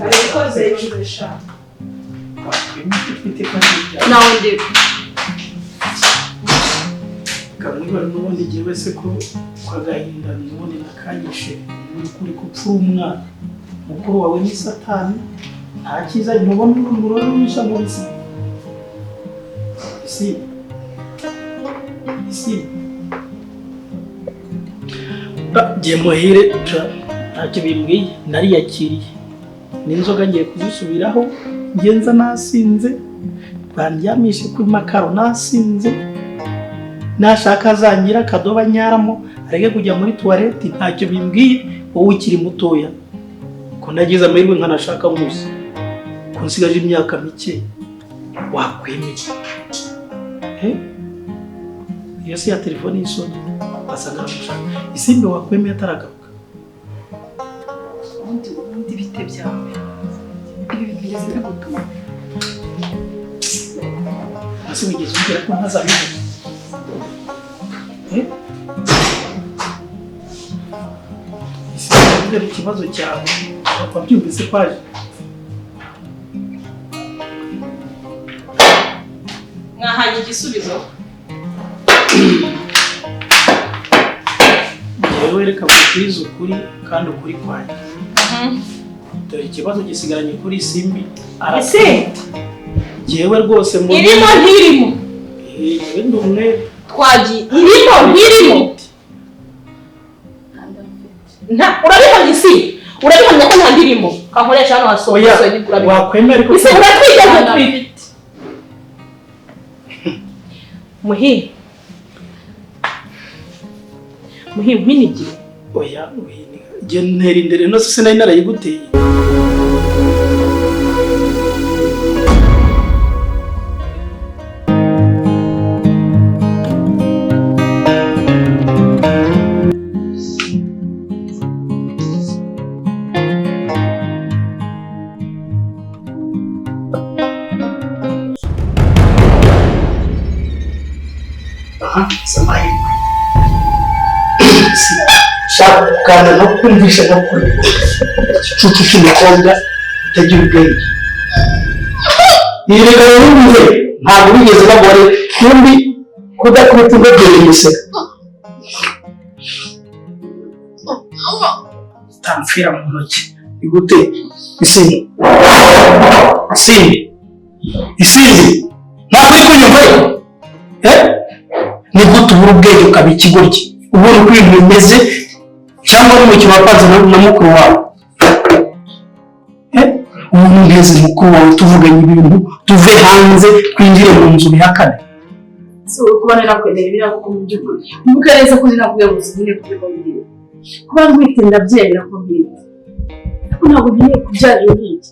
Arabikoze yumvisha. Utwite ko ari ibyawe. Nawe ndeba. Kamwibara n'ubundi jyewe se ko kwa gahinda n'ubundi nakanyishe uri gupfura umwana mukuru wawe ni Satani, nta cyiza ntubona urumuri rumisha mu bisi isi isi jye muhire ntacyo bimbwiye, nariyakiriye n'inzoga ngiye kuzisubiraho, ngenza nasinze bandyamishe kuri makaro nasinze, nashaka azangira akadoba nyaramo areke kujya muri tuwarete, ntacyo bimbwiye. Wowe ukiri mutoya ko nagize amahirwe nkanashaka nkuze, ko nsigaje imyaka mike, wakwemeye iyo si ya telefone y'isoni wasanga aramushaka. Isimbi wakwemeye ataragaruka. Ubundi bite byawe ibi bintu bigeze bigutuma ese wigeze umbwira ko ntazabibona? Ese ikibazo cyawe wabyumvise ko aje? Mwahanye igisubizo. Njyewe reka nkubwize ukuri kandi ukuri kwanjye. Dore ikibazo gisigaranye kuri Isimbi. Ese Njyewe rwose mbona irimo ntirimo? Njyewe ndi umwere. Twagiye irimo ntirimo? Nta urabihamya isi? Urabihamya ko nta ndirimo? Kankoresha hano hasohoye. Wakwemera ariko isi uratwite ntutwite. Muhi Muhi mpinigire. Oya njye ntera indere no se nari narayiguteye. Shaka no kumvisha no kuri igicucu cy'umukobwa utagira ubwenge. Yereka yumve ntabwo bigeze bagore kumbi kudakubita ingobyi imiseka. Tamfira mu ntoki igute Isimbi Isimbi Isimbi ntabwo uri kunyumva ariko ni gute ubura ubwenge ukaba ikigoryi ubona uko ibintu bimeze cyangwa n'umukino wapanze na mukuru wawe. Umuntu nteze mukuru wawe tuvuganye ibintu tuve hanze twinjire mu nzu bihakane. Si kuba narakwemera ibira kuko mu by'ukuri mvuga neza ko ninakuyoboza nyine kubibabwira. Kuba ntwite ndabyemera ko ntwite, ariko ntabwo nkeneye kubyara iyo ntwite.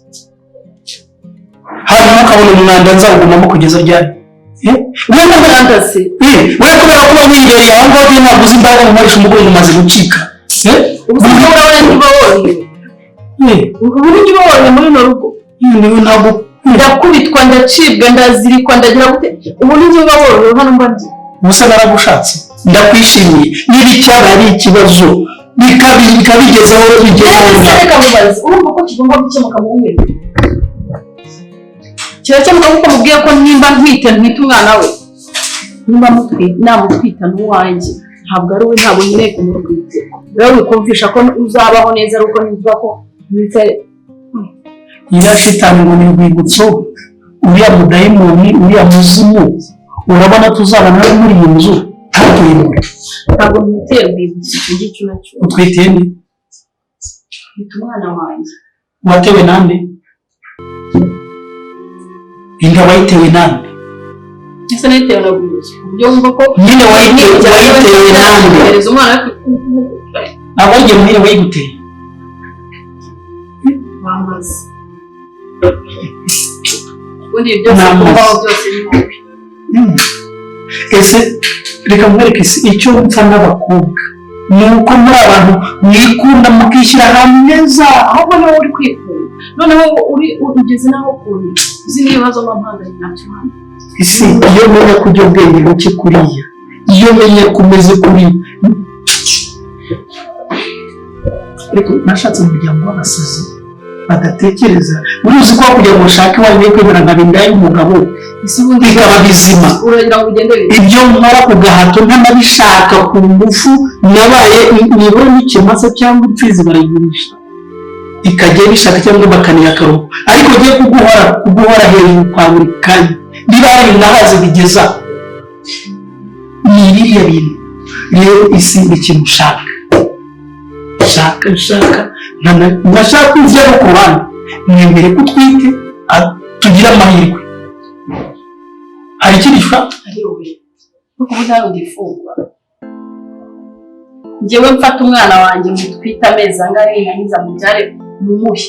Hanyuma ukabona umwanda nzawugumamo kugeza ryari? We kubera kuba wibereye aho ngaho ntabwo uzi imbaraga nkoresha umugongo umaze gucika. Ubuzima urabona niba worohewe. Ubu niba worohewe muri runo rugo. Ntabwo ndakubitwa ndacibwa ndazirikwa ndagira gute, ubu niba worohewe hano mba ndi. Ubusa naragushatse ndakwishimiye, niba icyaba ari ikibazo bikabigezaho bigenda. Reka mubaze, urumva ko kigomba gukemuka mu bumwe? Kirakemuka kuko mubwiye ko nimba ntwite ntwite umwana we, nimba namutwita n'uwanjye ntabwo ari we, ntabwo nkeneye kumutwite. Rero wikumvisha ko uzabaho neza ari uko nimba ko ntwite. Iriya shitani ngo ni urwibutso, uriya mudayimoni, uriya muzimu, urabona tuzabana muri iyi nzu ntatuyimure. Ntabwo ntwiteye urwibutso icyo ngicyo nacyo. Utwitiye nde? Ntwite umwana wanjye. Watewe nande? Inda wayitewe nande? Ese nayitewe na Rwibutso. Uburyo wumva ko nyine wayitewe nande? Ntabwo ari jye muhire wayiguteye. Wamaze. Ubundi ibyo byose kubaho byose ni wowe. Ese reka mwereke icyo mpfa n'abakobwa ni uko muri abantu mwikunda mukishyira ahantu heza. Ahubwo niba uri kwikunda noneho uri ugeze n'aho ukunda uzi n'ibibazo mba mpanganye nabyo hano. Isi iyo menya ko ujya ubwenge buke kuriya, iyo menya ko umeze kuriya, ariko nashatse umuryango w'abasazi Badatekereza. Uruzi ko kugira ngo ushake iwanyu kwemera nkaba indaya y'umugabo Ese ubundi bikaba bizima. Uragira ngo ugende bite? Ibyo nkora ku gahato ntanabishaka, ku ngufu, nabaye nibura n'ikimasa cyangwa imfizi barayigurisha ikajya ibishaka cyangwa bakaniha akaruhu, ariko ugiye kuguhora hejuru kwa buri kanya, niba hari nahaze bigeza ni biriya bintu. Rero isi ni ikintu ushaka shaka shaka, ntashaka ujya no ku ruhande, mwemere ko utwite, tugire amahirwe. Hari ikindi ushaka? Ari wowe kuko ubu ntawe ugifungwa. Njyewe mfata umwana wanjye mutwite amezi angahe, ninaniza mubyare, mumuhe,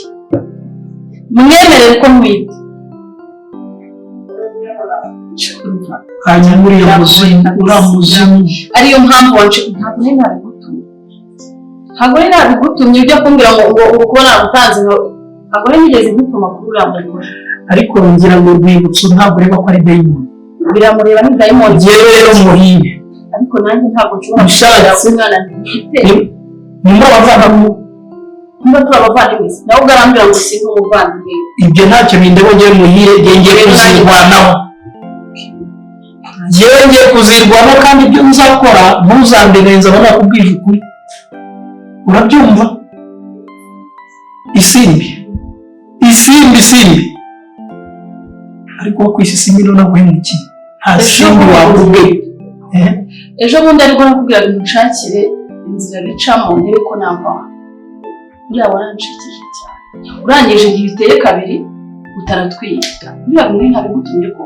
mwemerere ko ntwite. Hanyuma uriya muzimu, uriya muzimu. Ariyo mpamvu wanje ntabwo nari nabigutumye, ntabwo nari nabigutumye ujya kumbwira ngo kuba nagutanze, ngo ntabwo nari nigeze ngutuma kuri uriya mugore. Ariko ngira ngo Rwibutso ntabwo ureba ko ari dayimoni. Biramureba, ni dayimoni. Njyewe rero Muhire, Ariko nanjye ntabwo nshobora Ushatse. kugira umwana ntwite. Nimba abavandimwe Niba turi abavandimwe se, nawe ubwo arambwira ngo sindi umuvandimwe. Ibyo ntacyo bindeba. Njyewe Muhire, ngiye kuzirwanaho, njyewe ngiye kuzirwanaho, kandi ibyo nzakora ntuzandenze. Aba nakubwije ukuri, urabyumva? Isimbi, isimbi, isimbi, ariko wo ku isi isimbi none naguhemukiye, nta simbi waba. Ejo bundi ariko nakubwira ngo nshakire inzira bicamo ndebe ko nava. Uriya waranshikije cyane, urangije ntibiteye kabiri utaratwita. Biriya bintu ntabigutumye ko.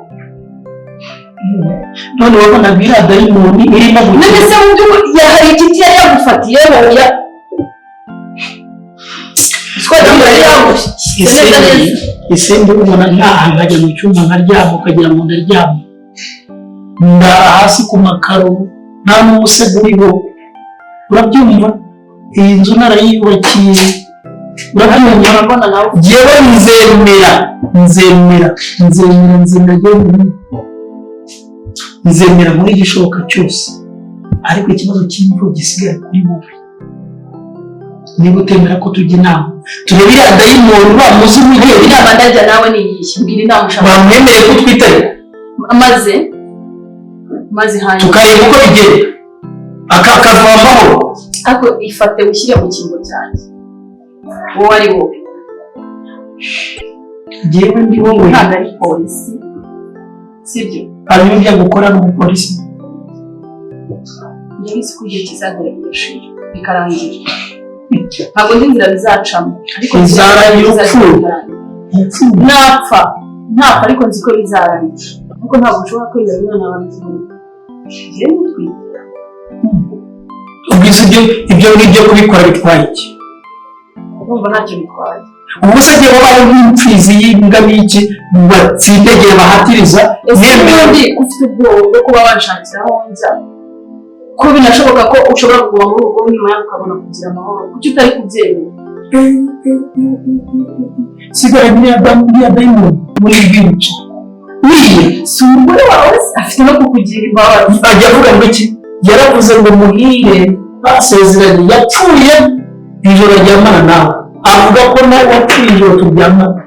None wabonaga iriya dayimoni irimo None gukina? Se mu by'ukuri hari igiti yari yagufatiyeho ya twagiye yari yagushyize neza neza? Isimbi, ubona ntaha nkajya mu cyumba nkaryama, ukagira ngo ndaryama, ndara hasi ku makaro nta n'umusego uriho, urabyumva? Iyi nzu narayiyubakiye, urabyumva? Urabona nawe. Njyewe nzemera, nzemera, nzemera, nzemera, njyewe nzemera muri igishoboka cyose, ariko ikibazo cy'imvugo gisigaye kuri wowe. Niba utemera ko tujya inama, turebe iriya dayimoni, uriya muzimu ugiye. Inama ndajya nawe ni iyihe? Mbwira inama ushaka. Bamwemereye ko utwite ariko Maze hanyuma tukareba uko bigenda, akava amahoro. Ariko ifate wishyire mu cyimbo cyanjye, wowe ari wowe. Njyewe ndi wowe? Ntabwo ari polisi, sibyo? Hanyuma ibyo gukora n'umupolisi. Ndabizi ko igihe kizagera bigashira, bikarangira. Ntabwo nzi inzira bizacamo, ariko Bizarangira bizagera upfuye. bikarangira. Napfa ntapfa, ariko nzi ko bizarangira, kuko ntabwo nshobora kwemera umwana wanjye ngo njyewe mutwite. Ubwiza ibyo ngibyo kubikora bitwaye iki? Urumva ntacyo bitwaye. Ubwo se igihe wabaye nk'imfizi y'imbwa n'iki batsindegera bahatiriza? Ese Nemewe. ubundi ufite ubwoba bwo kuba wanshakira aho njya, ko binashoboka ko ushobora kuguma muri ubwo nyuma yawe ukabona kugira amahoro, kuki utari kubyemera? Sigara biriya dayimoni muri Rwibutso uriya. Si umugore wawe se? Afite no kukugira imbabazi. Ajya avuga ngo iki? Yaravuze ngo Muhire basezeranye yapfuye ijoro aryamana nawe, avuga ko nawe wapfuye ijoro turyamana.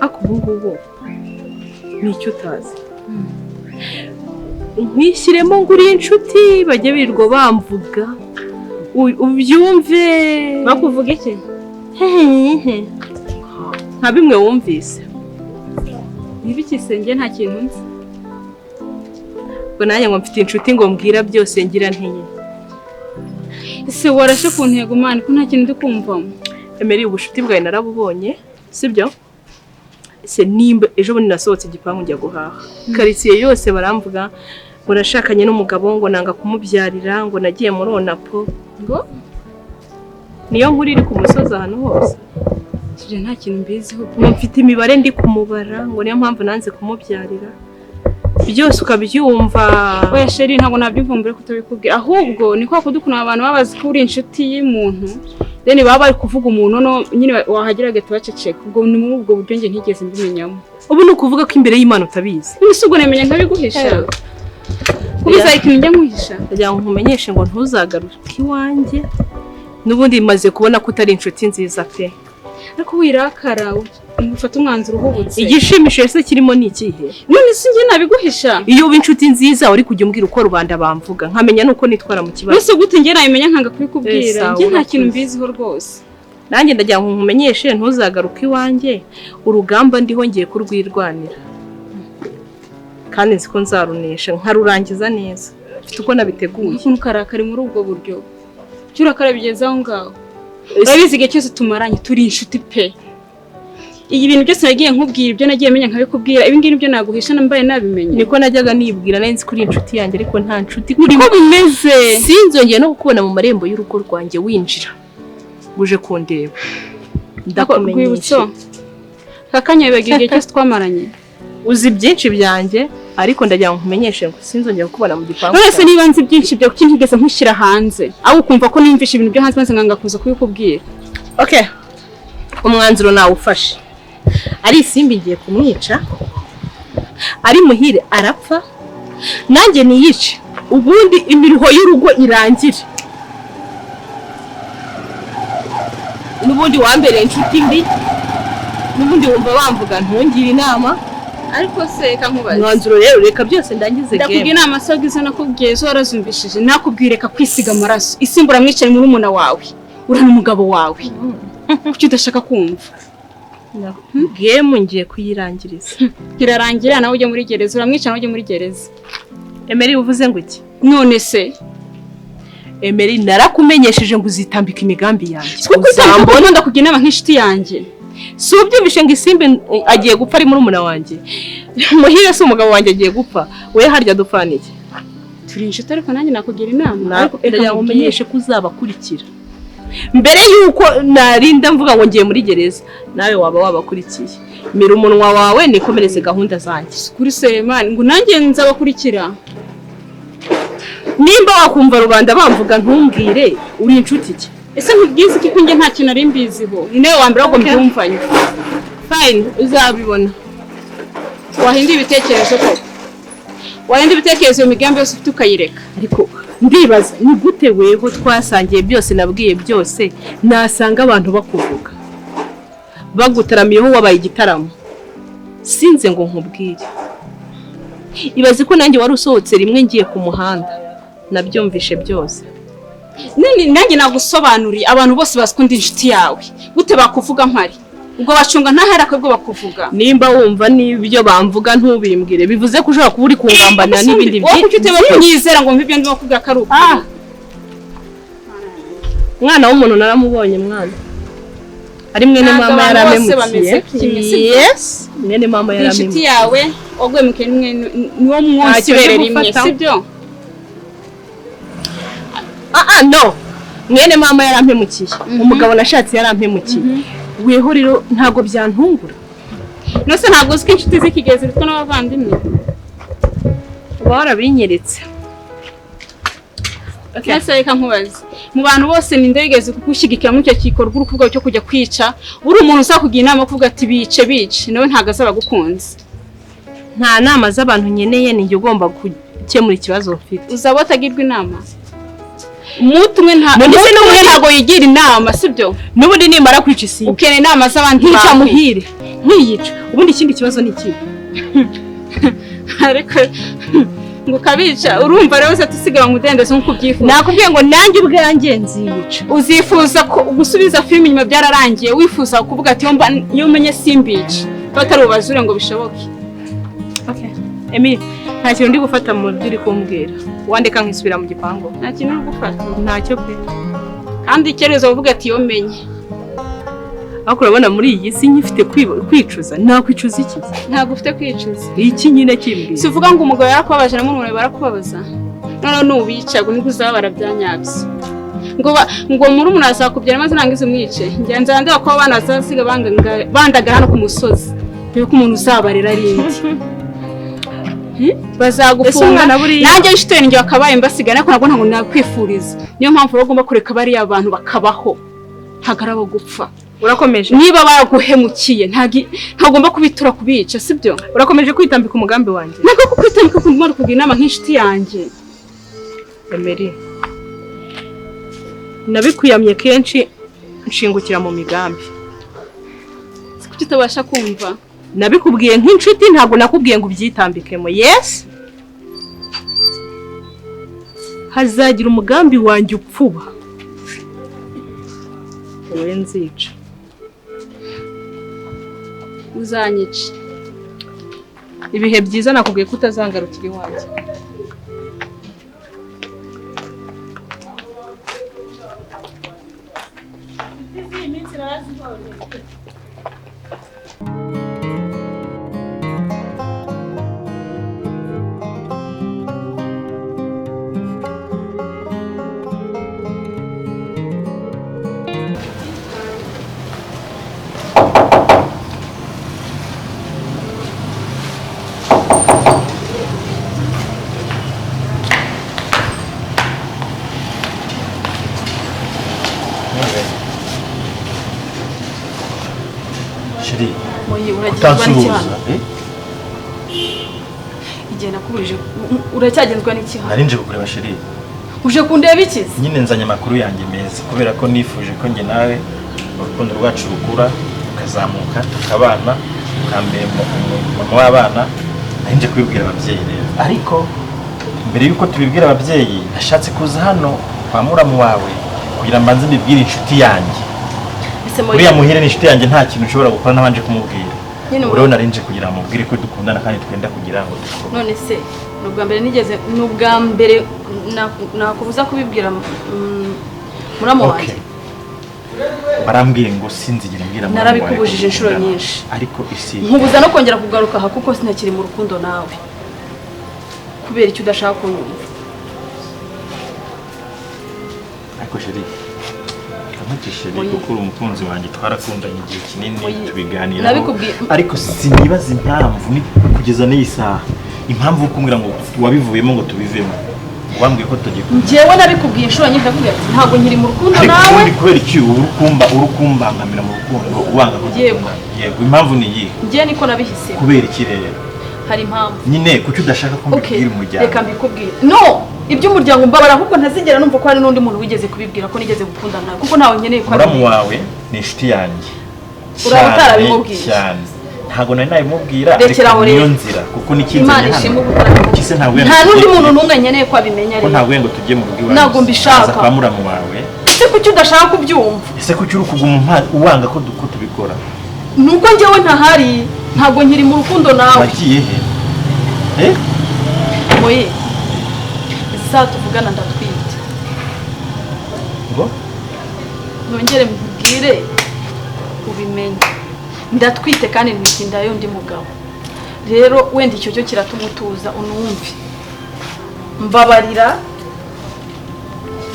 Ariko ubu ngubu ni icyo utazi, nkwishyiremo ngo uri inshuti, bajye birirwa bamvuga, ubyumve. Bakuvuga iki? Nka bimwe wumvise. Ntibikise, njye nta kintu nzi. Ubwo nanjye ngo mfite inshuti ngo mbwira byose, ngira ntiye. Ese warashe ku ntego man, ko nta kintu ndi kumvamo? Emery, ubucuti bwawe narabubonye, sibyo se? Nimba ejo bundi nasohotse igipangu njya guhaha, karitsiye yose baramvuga ngo nashakanye n'umugabo, ngo nanga kumubyarira, ngo nagiye muri onapo. Ngo? Niyo nkuru iri ku musozi ahantu hose. Ibyo nta kintu mbiziho pe. Ngo mfite imibare ndi kumubara, ngo niyo mpamvu nanze kumubyarira, byose ukabyumva. Oya chérie, ntabwo nabyumva mbere kutabikubwira, ahubwo ni kwa kundi ukuntu abantu baba bazi ko uri inshuti y'umuntu, then baba bari kuvuga umuntu no nyine wahagera agahita baceceka. Ubwo ni muri ubwo buryo, njye ntigeze mbimenyamo. Ubu ni ukuvuga ko imbere y'Imana utabizi? None se ubwo namenya nkabiguhisha? Kubiza ikintu njya nkuhisha? Ndagira ngo nkumenyeshe ngo ntuzagaruke iwanjye. N'ubundi maze kubona ko utari inshuti nziza pe. Ariko wirakara, ufata umwanzuro uhubutse. Igishimishije se kirimo ni ikihe? None se njye nabiguhisha? Iyo uba inshuti nziza uri kujya umbwira uko rubanda bamvuga, nkamenya nuko nitwara mu kibazo. None gute njye nabimenya nkanga kubikubwira? Sawa, Njye nta kintu urakoze. mbiziho rwose. Nanjye ndagira ngo nkumenyeshe, ntuzagaruke iwanjye. Urugamba ndiho ngiye kurwirwanira, kandi nzi ko nzarunesha nkarurangiza neza, mfite uko nabiteguye. Ukuntu ukarakara muri ubwo buryo, cyo urakara bigeze aho ngaho? Urabizi, igihe cyose tumaranye turi inshuti pe. Ibi bintu byose nagiye nkubwira, ibyo nagiye menya nkabikubwira, ibi ngibi nibyo naguhisha nambaye nabimenye? Niko najyaga nibwira, nari nzi ko uri inshuti yanjye, ariko nta nshuti. Niko bimeze. Sinzongeye no kukubona mu marembo y'urugo rwanjye winjira uje kundeba. Rwibutso, Ndakumenyesha. Aka kanya wibagiwe igihe cyose twamaranye? Uzi byinshi byanjye, ariko ndagira ngo nkumenyeshe ngo sinzongera kukubona mu gipangu None se cyanjye. niba nzi byinshi byawe, kuki ntigeze nkushyira hanze, aho ukumva ko nimvishe ibintu byo hanze maze nkanga kuza kubikubwira? Okay, umwanzuro nawufashe. Ari Isimbi ngiye kumwica, ari Muhire arapfa, nanjye niyice, ubundi imiruho y'urugo irangire. N'ubundi wambereye inshuti mbi, n'ubundi wumva bamvuga ntungire inama. Ariko se reka nkubaze. Umwanzuro rero, reka byose ndangize. Ndakubwira Game. inama se izo nakubwiye zo warazumvishije? Nakubwiye reka kwisiga amaraso. Isimbi uramwicaye, murumuna wawe, uriya n'umugabo wawe, kuki udashaka kumva? Game ngiye kuyirangiriza. Irarangira nawe ujya muri gereza, uramwica nawe ujya muri gereza. Emery, uvuze ngo iki? None se Emery, narakumenyesheje ngo uzitambika imigambi yanjye. Kuko Uzambona. ndakugira inama nk'inshuti yanjye. Si ubyumvishe ngo Isimbi agiye gupfa ari murumuna wanjye, Muhire si umugabo wanjye agiye gupfa, we harya dupfana iki? Turi inshuti, ariko nanjye nakugira inama. Ariko reka Ndagira ngo nkubwire. umenyeshe ko uzabakurikira mbere y'uko narinda mvuga ngo ngiye muri gereza, nawe waba wabakurikiye. Mira umunwa wawe nikomereze gahunda zanjye. Kuri Selemani ngo nanjye nzabakurikira. Nimba wakumva rubanda bamvuga ntumbwire, uri inshuti ki? Ese ntubwizi ko njye nta kintu nari mbiziho? Ni nawe wa mbere ahubwo mbyumvanye. Fine, uzabibona. Wahindura ibitekerezo koko, wahindura ibitekerezo, iyo migambi yose ufite ukayireka. Ariko ndibaza ni gute weho twasangiye byose, nabwiye byose, nasanga abantu bakuvuga bagutaramiyeho, wabaye igitaramo, sinze ngo nkubwire. Ibaze ko nanjye wari usohotse rimwe ngiye ku muhanda, nabyumvishe byose. None nanjye nagusobanuriye, abantu bose bazi ko ndi inshuti yawe, gute bakuvuga mpari? Ubwo bacunga ntahari akabwo bakuvuga. Nimba wumva n'ibyo bamvuga ntubimbwire, bivuze ko ushobora kuba uri kungambanira n'ibindi. Wowe kuki utema kunyizera ngo mve ibyo ndimo kuvuga ko ari ukuri? Ah! Umwana w'umuntu naramubonye, mwana ari mwene Ntabwo mama abantu bose yaramemukiye. bameze kimwe, sibyo? Yes, mwene mama Ni inshuti yaramemukiye. yawe waguhemukiye, nimwe niwo mwonsi Ntacyo ibere ndi rimwe, gufataho. sibyo? Ah ah, no, mwene mama yarampemukiye, umugabo nashatse yarampemukiye. Weho rero ntabwo byantungura. Nose ntabwo uzi ko inshuti z'ikigezi zitwa n'abavandimwe? Uba warabinyeretse. Okay. Ese reka nkubaze, mu bantu bose ninde wigeze kugushyigikira muri icyo gikorwa uri kuvuga cyo kujya kwica? Uri umuntu uzakugira inama yo kuvuga ati bice, bice, nawe ntabwo azaba agukunze. Nta nama z'abantu nkeneye, ni njye ugomba gukemura ikibazo mfite. Uzaba utagirwa inama umuti umwe nta None se umuti umwe n'ubundi- ntabwo yigira inama, sibyo? N'ubundi nimara kwica Isimbi, Ukeneye inama z'abandi nkica bantu. Muhire, nkiyica, ubundi ikindi kibazo ni ikihe? Ariko ngo ukabica, urumva rero uzahita usigara mu mudendezo nk'uko ubyifuza. Nakubwiye ngo nanjye ubwanjye nziyica. Uzifuza ko gusubiza filime inyuma byararangiye, wifuza kuvuga ati iyo iyo umenye simbice, batari bubazure ngo bishoboke. Emily, nta kintu ndi gufata mu byo uri kumbwira. Wandeka nkisubira mu gipangu. Nta kintu uri gufata? Ntacyo pe. Kandi icyerezo uvuga ati iyo menye. Ariko urabona muri iyi si nkifite kwicuza, nakwicuza iki? Ntabwo ufite kwicuza. Iki nyine kimbwira. Si uvuga ngo umugabo yarakubabaje na murumuna wawe barakubabaza, noneho nubica ngo nibwo uzababara byanyabyo, ngo murumuna azakubyara maze nangize umwice. Njye nzaba ndeba ko abana bazasiga bandagara hano ku musozi, dore ko umuntu uzabarera ari indi. Ese Bazagufunga. umwana buriya Nanjye inshuti yanjye bakabaye mbasigaye, ariko ntabwo nakwifuriza. Niyo mpamvu rero ugomba kureka bariya bantu bakabaho, ntabwo ari abo gupfa. Urakomeje. Niba baraguhemukiye ntagomba kubitura kubica, sibyo? Urakomeje kwitambika umugambi wanjye. Ntabwo kukwitambika kumara kugira inama nk'inshuti yanjye. Emery, nabikwiyamye kenshi nshingukira mu migambi. Kuki utabasha kumva? Nabikubwiye nk'inshuti, ntabwo nakubwiye ngo ubyitambikemo. Yes, hazagira umugambi wanjye upfuba, wowe nzica. Uzanyica. Ibihe byiza nakubwiye ko utazangarukira iwanjye. Utansuhuza. Igihe nakuburije uracyagenzwa n'iki hano? Nari nje kukureba chérie. Uje kundeba iki? Nyine nzanye amakuru yanjye meza kubera ko nifuje ko njye nawe urukundo rwacu rukura rukazamuka tukabana ukambera mama w'abana. Nari nje kubibwira ababyeyi rero, ariko mbere yuko tubibwira ababyeyi nashatse kuza hano kwa muramu wawe kugira mbanze mbibwire inshuti yanjye. Uriya Muhire ni inshuti yanjye, nta kintu nshobora gukora ntabanje kumubwira. Urabona nari nje kugira ngo mubwire ko dukundana kandi twenda kugira ngo dukore. None se nubwa mbere nigeze nubwa mbere nakubuza kubibwira muramu wanjye? Barambwiye ngo sinzigire mbwira muramu wawe. Narabikubujije inshuro nyinshi. Ariko isi nkubuza no kongera kugaruka aha kuko sinakiri mu rukundo nawe. Kubera icyo udashaka kunyumva. Ariko chérie, chérie, kuko uri umukunzi wanjye twarakundanye igihe kinini tubiganiraho, ariko sinibaza impamvu kugeza n'iyi saha impamvu kumbwira ngo wabivuyemo ngo tubivemo, wambwiye ko tugiye. Njyewe nabikubwiye inshuro nyinshi ndakubwira ati ntabwo nkiri mu rukundo nawe. Ariko kubera iki urukumbangamira mu rukundo wanga ko dukundana? Yego, impamvu ni iyihe? Njye niko nabihisemo. Kubera iki rero? Hari impamvu nyine kuki udashaka ko mbibwira umuryango? Reka mbikubwire. No, iby'umuryango mbabara ahubwo ntazigera numva ko hari n'undi muntu wigeze kubibwira ko nigeze gukundana nawe kuko ntawe nkeneye ko. Muramu wawe ni inshuti yanjye. Uraba utarabimubwiye cyane. Ntabwo nari nabimubwira, ariko niyo nzira kuko nikinzanye hano. Kise ntabwo nta n'undi muntu n'umwe nkeneye ko abimenya rero. Ko ntabwo ngo tujye mu rugo iwawe. Ntabwo mbishaka. Kwa muramu wawe. Ese kuki udashaka kubyumva? Ese kuki uri kuguma uwanga ko tubikora? Nuko njyewe ntahari, ntabwo nkiri mu rukundo nawe. Wagiye he? Eh? Moye. Isa tuvugana ndatwite. Ngo? Nongere mbwire ubimenye. Ndatwite kandi ntwite inda y'undi mugabo. Rero wenda icyo cyo kiratuma utuza unumve. Mbabarira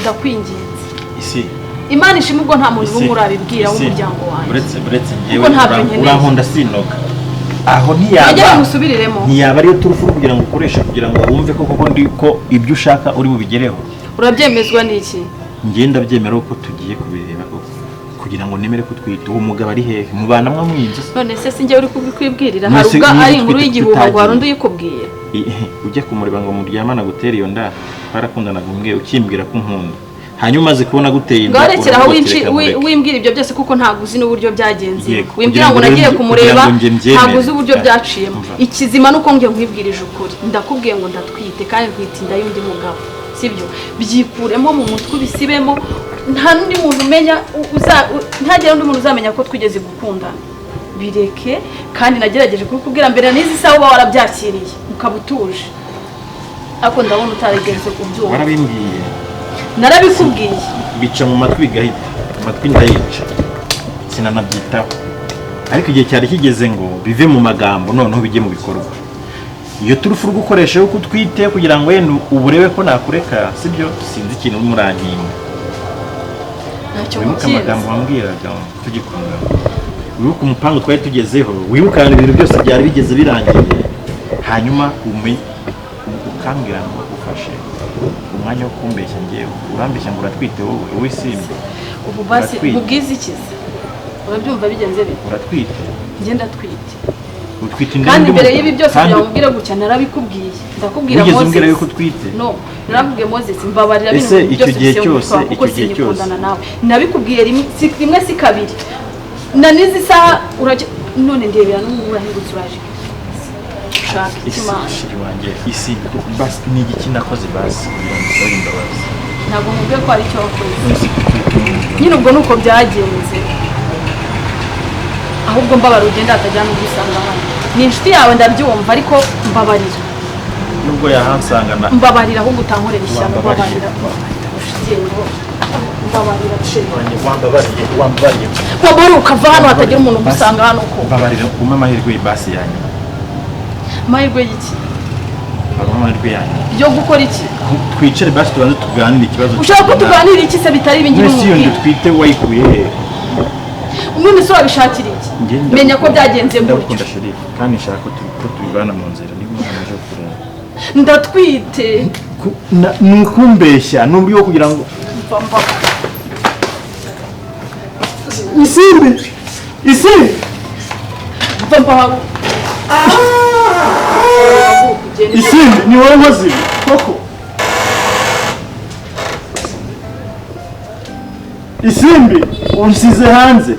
ndakwinginze. Isi. Imana ishimwe ubwo nta muntu n'umwe urabibwira w'umuryango wanjye. Uretse njyewe urankunda sinoga. Aho ntiyaba ntiyaba ariyo turufu kugira ngo ukoreshe kugira ngo wumve ko koko ndi ko ibyo ushaka uri bubigereho. Urabyemezwa n'iki? Njye ndabyemera ko tugiye kubireba kugira ngo nemere ko twita uwo mugabo ari hehe mubana mwa mwinzu. None se sinjye uri kubikwibwirira hari ubwo ari inkuru y'igihuha ngo hari undi uyikubwiye. Ujya kumureba ngo muryamana gutera iyo nda twarakundanaga umbwiye ukimbwira ko unkunda hanyuma umaze kubona guteye inda ngarekeraho wimbwira ibyo byose kuko ntabwo uzi n'uburyo byagenze. Wimbwira ngo nagiye kumureba ntabwo uzi uburyo byaciyemo. Ikizima nuko ngiye nkwibwirije ukuri, ndakubwiye ngo ndatwite kandi ntwite inda y'undi mugabo, sibyo? Byikuremo mu mutwe ubisibemo, nta n'undi muntu umenya, ntagire undi muntu uzamenya ko twigeze gukundana. Bireke kandi nagerageje kubikubwira mbere n'izi saha uba warabyakiriye ukaba utuje, ariko ndabona utarigeze kubyumva. Warabimbwiye. Narabikubwiye. Bica mu matwi bigahita, amatwi ndayica sinanabyitaho, ariko igihe cyari kigeze ngo bive mu magambo noneho bijye mu bikorwa. Iyo turufu gukoresha yo kutwite kugira ngo yenda uburebe ko nakureka, sibyo? Sinzi ikintu murankinga. Ntacyo wibuka amagambo wambwiraga tugikundana, wibuka umupango twari tugezeho, wibuka ibintu byose byari bigeze birangiye, hanyuma ukambwira ngo ufashe umwanya wo kumbeshya ngewe urambeshya ngo uratwite wowe wowe simba. Ubu basi mubwize ikize. Urabyumva bigenze bite? Uratwite. Njye ndatwite. Utwite inda. Kandi mbere y'ibi byose kugira ngo umbwire gutya narabikubwiye. Ndakubwira Wigeze Moses. umbwira yuko utwite? No, narabwiye Moses mbabarira bino Ese icyo byose gihe bishyira mu cyose, mutwe wawe, kuko icyo gihe cyose. sinyikundana nawe. Nabikubwiye rimwe si kabiri. Na n'izi saha urajya none ndebera n'ubu urahindutse uraje. Ushaka iki Isi Mana? shiri wanjye, isi basi ni igiki nakoze basi kugira ngo usabe imbabazi? Ntabwo nkubwiye ko hari icyo wakoze. None utwite umuntu. Nyine ubwo nuko byagenze. Ahubwo mbabarira ugenda hatajya n'ugusanga hano. Ni inshuti yawe ndabyumva ariko mbabarira. Nubwo yahansanga na Mbabarira ahubwo utankorera ishyano, Wambabariye. mbabarira. Mbabarira sheri. Wanjye, wambabariye, wambabariye. Wabora ukava hano hatagira umuntu ugusanga hano ko. Mbabarira umpe amahirwe basi ya nyuma. Amahirwe y'iki? Umpe amahirwe ya nyuma. Yo gukora iki? Twicare basi tubanze tuganire ikibazo. Ushaka ko tuganira iki se bitari ibi ngibi Mwese iyo nda nkubwira? utwite wayikuye he? None se wabishakira iki? Njye ndagukunda. Menya ko byagenze gutyo. Ndagukunda Sheriff, kandi nshaka ko tubibana mu nzira niba umuntu aje kureba. Ndatwite. Ni ukumbeshya, ni uburyo bwo kugira ngo Mva. Isimbi! Isimbi! Mva. Isimbi ni wowe nkozi ibi koko? Isimbi unsize hanze.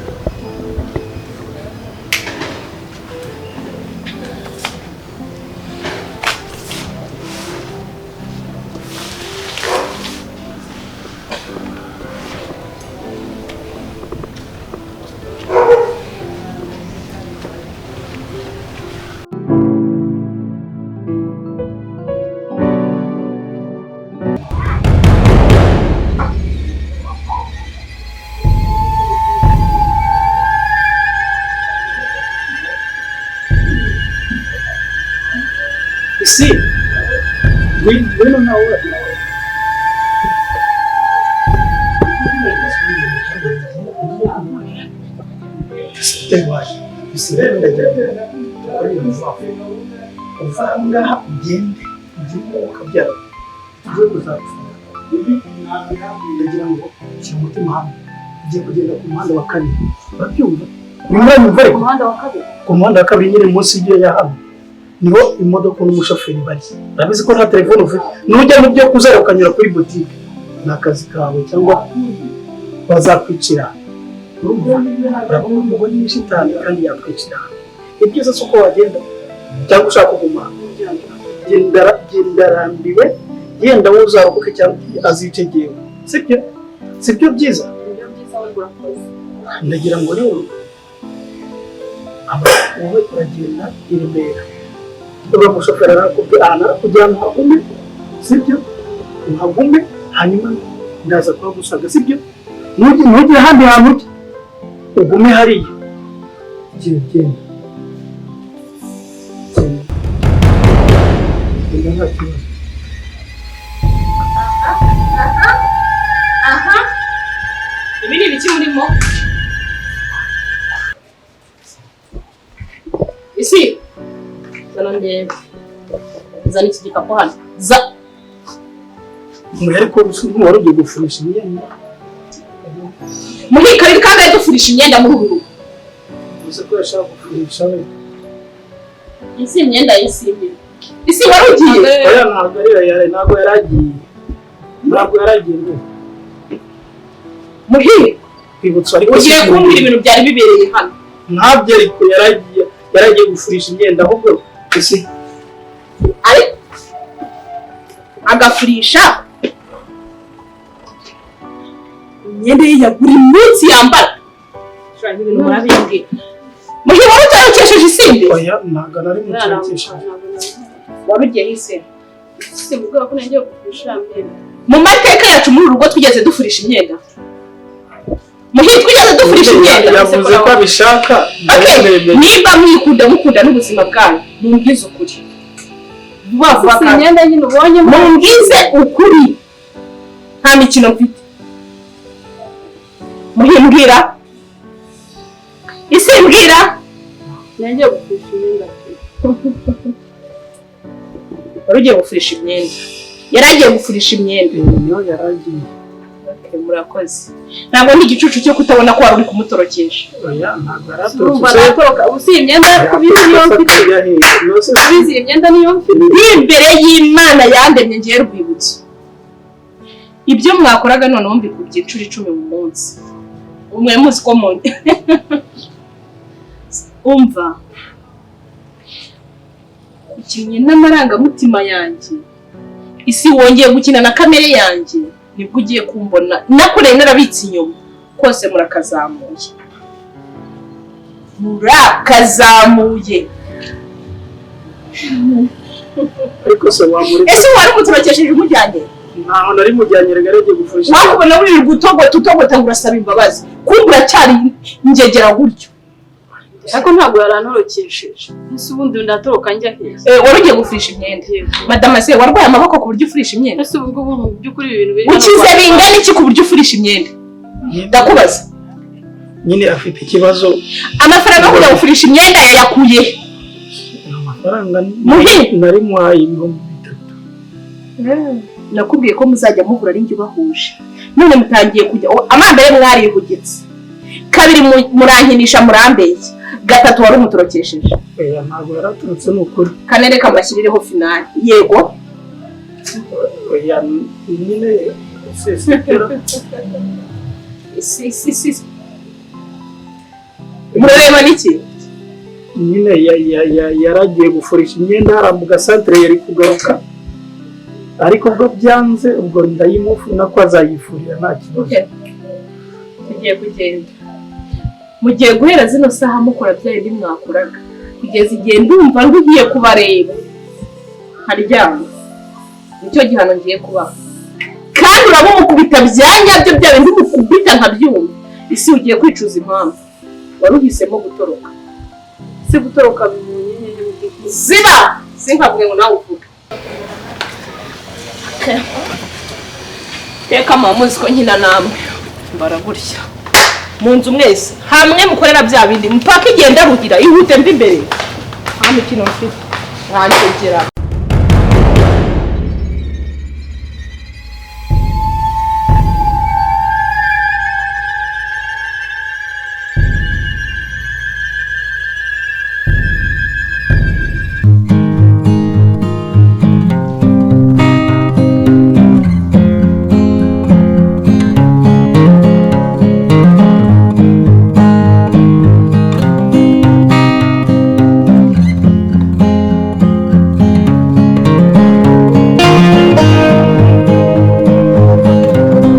Isi ngwino nawe. Isi rero ndagira ngo ukore ibintu vuba vuba. Uva aha ngaha ugende ugende ukabyara tugiye kuzapfura. Ndagira ngo shyira umutima hamwe, ugiye kugenda ku muhanda wa kabiri, urabyumva? Nimuranyumva ariko? Ku muhanda wa kabiri nyine munsi y'iyo ya hano niho imodoka n'umushoferi bari. Urabizi ko nta telefone ufite, nujya mu byo kuzara ukanyura kuri butike ni akazi kawe cyangwa bazakwicira. Urabona umugore ni shitani kandi yakwicira. Ibyiza si uko wagenda cyangwa ushaka kuguma. Genda rambiwe, yenda wowe uzarokoke cyangwa azicegewe. Sibyo? Sibyo byiza? Ndagira ngo rero wowe uragenda i Remera. Uriya mushoferi arakubwira ahantu arakujyana uhagume, sibyo? Uhagume hanyuma ndaza kuhagusanga, sibyo? Ntugire ahandi hantu ujya, ugume hariya. Genda, genda. Genda. Genda nta kibazo. Ibi ni ibiki murimo? Isi zana ndebe. Zana iki gikapu hano. Za Muhere ko wari ugiye gufurisha imyenda. Muhika riri kandi ari dufurisha imyenda muri uru rugo. Uzi ko yashaka gufurisha we. Isi imyenda y'isimbi. Isi wari ugiye? Oya ntabwo ari yari, ntabwo yaragiye. Ntabwo yaragiye ngo. Muhika Kwibutsa ariko ugiye kumbwira ibintu byari bibereye hano. Ntabyo ariko yaragiye, yaragiye gufurisha imyenda ahubwo isi ari agafurisha imyenda ye ya buri munsi yambara. Ibintu murabimbwira. Muhika wari utarakesheje isimbi? Oya ntabwo nari mucekesheje. Wari ugiye isimbi? Isimbi ubwoba ko nagiye gufurisha imyenda. Mu mateka yacu muri uru rugo twigeze dufurisha imyenda. Muhika twigeze dufurisha imyenda. Yavuze ko abishaka. Niba mwikunda mukunda n'ubuzima bwanyu, mumbwize ukuri. Vuba vuba Si kandi. imyenda nyine ubonye Mumbwize ukuri. Nta mikino mfite. Muhimbwira. Isi mbwira. Nagiye gufurisha imyenda. Wari ugiye gufurisha imyenda. Yari agiye gufurisha imyenda. Niyo yaragiye. Murakoze. Ntabwo ndi igicucu cyo kutabona ko wari uri kumutorokesha. Oya, ntabwo Urumva yaratorotse. natoroka ubu si iyi myenda kubizi niyo mfite. Kubizi iyi myenda niyo mfite. Imbere y'Imana yandemye ngiye Rwibutso, ibyo mwakoraga noneho mbikubye inshuro 10 mu munsi umwe. Muzi ko mu umva ukinnye n'amarangamutima yanjye, isi wongeye gukina na kamere yanjye, nibwo ugiye kumbona nakoreye narabitse inyuma kose. Murakazamuye, murakazamuye. Ariko se wamureka? Ese wari umutorokesheje umujyanye? Ntaho nari mujyanye, rega yagiye gufurisha. Wakubona uri gutogota utogota ngo urasaba imbabazi, kumbe uracyari ingegera gutyo. Ariko ntabwo yarantorokesheje. Ese ubundi ndatoroka njya hehe? Wari ugiye gufurisha imyenda, madama? Se warwaye amaboko ku buryo ufurisha imyenda? Ese ubu ngubu mu by'ukuri ibi bintu biri hano Ukize bingana iki ku buryo ufurisha imyenda? Ndakubaza. Nyine afite ikibazo. Amafaranga yo kujya gufurisha imyenda yayakuye? Amafaranga Muhi! nari muhaye 3000. Nakubwiye ko muzajya muhura ari njye ubahuje, none mutangiye kujya amambere. Mwarihugitse kabiri, murankinisha, murambeshya. Gatatu, wari umutorokesheje. Oya, ntabwo yaraturutse, ni ukuri. Kane, reka mbashyirireho finale. Yego. Oya, nyine sesitera. Si si si, murareba n'iki? Nyine yaragiye gufurisha imyenda hariya mu gasantere, yari kugaruka ariko ubwo byanze, ubwo ndayimufuna ko azayifurira, nta kibazo. Okay. Tugiye kugenda. Mugiye guhera zino saha mukora bya bindi mwakoraga kugeza igihe ndumva ngiye kubareba nkaryama. Nicyo gihano ngiye kubaha. Kandi urabumukubita bya nyabyo, bya bindi mukubita nkabyumva. Isi, ugiye kwicuza impamvu wari uhisemo gutoroka. Si gutoroka bibonye hehe mu by'ukuri? Ziba, sinkavuge ngo nawe uvuge. Teka mama, muzi ko nkina namwe mbara gutya mu nzu mwese hamwe mukorera bya bindi mpaka igenda rugira ihute mva imbere. Nta mikino mfite, mwanjyegera.